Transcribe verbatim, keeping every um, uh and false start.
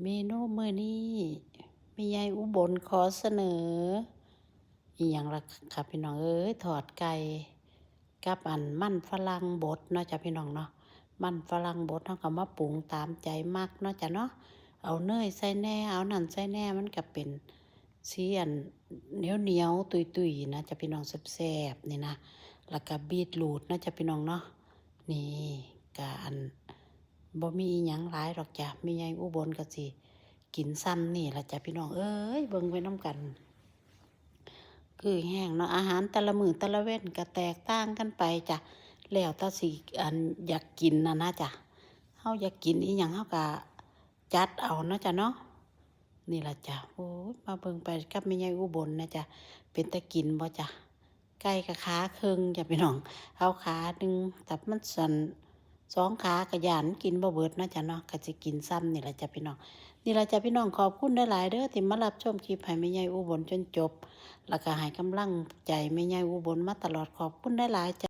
เมนูมื้อนี้แม่ใหญ่อุบลขอเสนอ อีหยังล่ะคะพี่น้องเอ้ย ทอดไก่กับอันมันฝรั่งบดเนาะจ้ะพี่น้องเนาะ มันฝรั่งบดเฮาก็มาปรุงตามใจมักเนาะจ้ะเนาะ เอาเนยใส่แหน่ เอานั่นใส่แหน่ มันก็เป็นสีอันเหนียวๆ ตุ้ยๆ นะจ้ะพี่น้อง แซ่บๆ นี่นะ แล้วก็บีทรูทเนาะจ้ะพี่น้องเนาะ นี่ก็อัน บ่มีอีหยังหลายดอกจ้ะ แม่ใหญ่อุบลก็สิกินส่ำนี่ล่ะจ้ะพี่น้องเอ้ย เบิ่งไปนำกัน คือแฮงเนาะ อาหารแต่ละมื้อแต่ละเว็นก็แตกต่างกันไปจ้ะ แล้วแต่สิอันอยากกินน่ะนะจ้ะ เฮาอยากกินอีหยังเฮาก็จัดเอาเนาะจ้ะเนาะ นี่ล่ะจ้ะ โอ้ย มาเบิ่งไปกับแม่ใหญ่อุบลนะจ้ะ เป็นตากินบ่จ้ะ ไก่ก็ขาครึ่งจ้ะพี่น้อง เอาขาหนึ่ง แต่มันสั่น สองขาก็ย่านกินบ่เบิดเนาะจ้ะเนาะ ก็สิกินส่ำนี่ล่ะจ้ะพี่น้อง นี่ล่ะจ้ะพี่น้อง ขอบคุณหลายๆ เด้อ ที่มารับชมคลิปให้แม่ใหญ่อุบลจนจบ แล้วก็ให้กำลังใจแม่ใหญ่อุบลมาตลอด ขอบคุณหลายๆจ้ะ